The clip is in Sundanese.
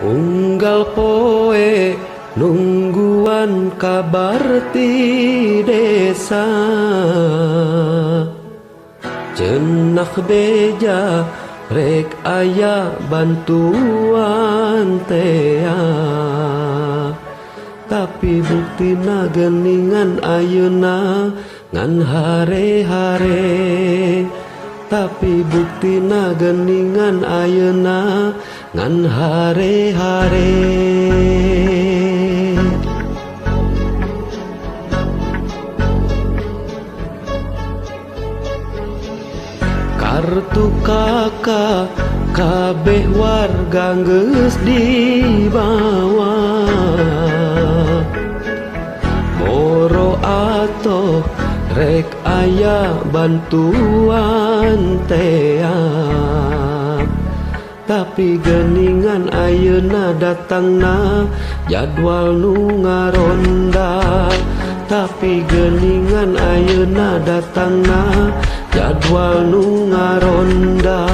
Unggal poe nungguan kabar ti desa. Cenah beja rek aya bantuan tea. Tapi buktina geningan ayeuna ngan hare-hare. Tapi buktina geningan ayeuna ngan hare-hare. Kartu kakak kabeh warga geus dibawa. Boro atoh rek aya bantuan tea. Tapi geningan ayeuna datangna jadwal nu ngaronda. Tapi geningan ayeuna datangna jadwal nu ngaronda.